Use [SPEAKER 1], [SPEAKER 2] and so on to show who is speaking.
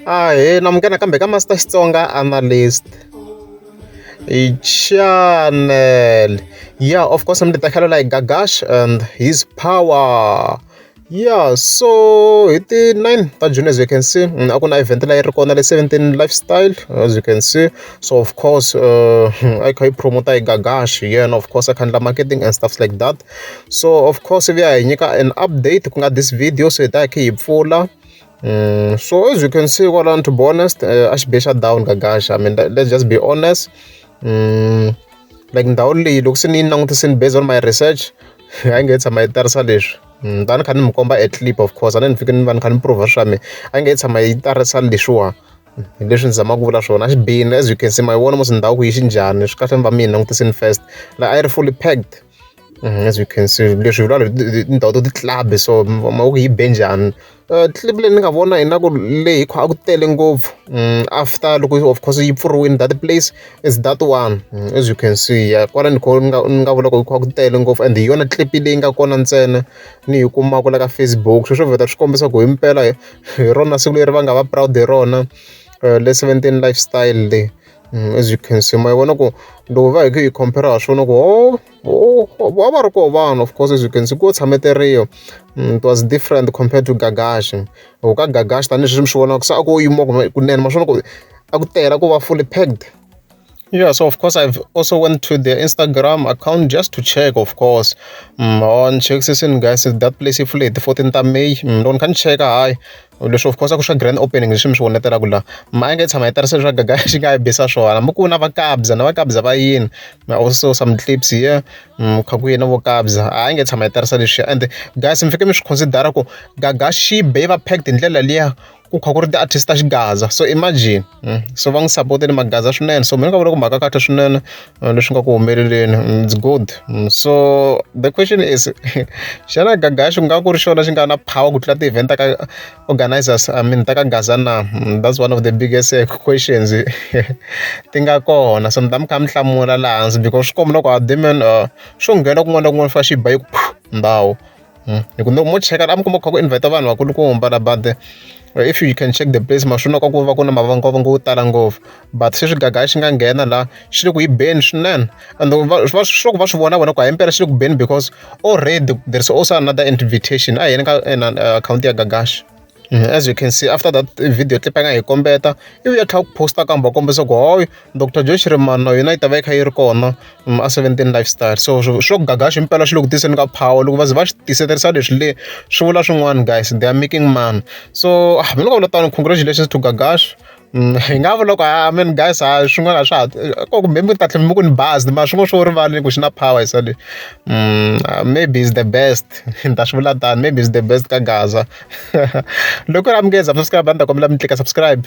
[SPEAKER 1] Ahee namukela nakambe ka Master Xitsonga Analyst channel. Yeah, of course, I'm the Takhelo like Gagash and his power. Yeah, so hi ti 9 ta June, as you can see, a ku na event leyi ri kona le 17 Lifestyle, as you can see. So of course, a yi kha yi promota hi Gagash, yena of course a kha endla marketing and stuff like that. So of course, vi ya hi nyika an update ku nga this video, so hi ta hi kha hi pfula. So as you can see kwalano, to be honest, a xi be xa down Gagash. I mean, let's just be honest. Like ndhawu leyi loko se ni yi langutisini based on my research, a yi nge tshama yi tarisa leswi. Ta ni kha ni mi komba a clip, of course a ni fike ni va ni kha ni prove swa mina, a yi nge tshama yi tarisa leswiwa. Hi leswi ni zamaka ku vula swona, a xi bini. As you can see, ma yi vona mos ndhawu ku yi xinjhani. Swi kahle mi va mi yi langutisini first. Like a yi ri fully packed, as you can see. Leswi hi vula tindhawu to ti-club, so ma ku yi be njhani. Clip leyi ni nga vona hi na ku leyi kha a ku tele ngopfu after loko of course yi pfuriwile that place is that one, as you can see. Ya kwala ni kho ni nga vula ku kha ku tele ngopfu, and hi yona clip leyi nga kona ntsena ni yi kumaka la ka Facebook. Sweswo vheta swi kombisa ku himpela hi rona siku leri va nga va proud hi rona le 17 Lifestyle leyi. As you can see, ma yi vona ku loko va hi kha hi compare ha swona ku ho va va ri koho vanhu. Of course, as you can see, ku tshameteriwa. It was different compared to Gagash. Loko ka Gagash, tanihileswi mi swi vonaka se a ku yimiwa kunene, ma swona ku a ku tele, ku va fully packed. Yeah, so of course I've also went to their Instagram account just to check, of course. On check session, guys, that place yi pfule hi ti 14 ta May. Loko ni kha ni cheka, hayi, leswi of course a ku swa grand opening leswi mi swi vonetelaka laha, ma a nge tshama yi tarisa leswaku Gagash xi nga yi bisa swona, hambi ku na va Kabza na va Kabza va yini. Also some clips here, kha ku yena vo Kabza a yi nge tshama yi tarisa leswiya. And guys, mi fike mi swi considera ku Gagash xi be yi va packed hi ndlela liya ku kha ku ri ti-artist ta xigaza. So imagine, so va n'wi support-ile Magaza swinene. So mina ni nga vula ku mhaka kahle swinene leswi nga ku humeleleni, it's good. So the question is, xana Gagash ku nga ku ri xona xi nga na power ku tlula ti-event ta ka organizers, I mean, ta ka Gaza na? That's one of the biggest questions ti nga kona. So mi ta mi kha mi hlamula laha hansi, because swi komba loko a xo nghena kun'wana na kun'wana fika xi ba yi ku ndhawu. Hi ku mo cheka a mi kuma ku kha ku invite vanhu vakulukumba la, but if you can check the place, ma swi vona ku va ku na mavongovongo yo tala ngopfu. But sweswi Gagash xi nga nghena laha, xi le ku yi beni swinene, and va swi loko va swi vona vona ku himpela xi le ku beni, because already there is also another invitation. A hi yeni ka akhawunti ya Gagash. As you can see, after that video clip a nga hi kombeta, ivi ya tlhela ku posta kambe va kombisa ku hoy Dr Joe Shirimani na yona yi ta va yi kha yi ri kona a 17 Lifestyle. So swo Gagash himpela xi le ku tiseni ka power. Loko va ze va xi tiseterisa leswi le swi vula swin'wana, guys, they are making money. So mina nga vula tano, congratulations to Gagash. Hi nga vula ku, I mean, guys, ha swin'wana a swa ha ko kumbe mi ta tlhela mi ku ni biased, mara swin'wana swo rivaleni ku xi na power hi sale. Maybe is the best, ni ta swi vula tano, maybe is the best ka Gaza. Loko ri amukeza subscribe, a ni ta kombela mi tlika subscribe.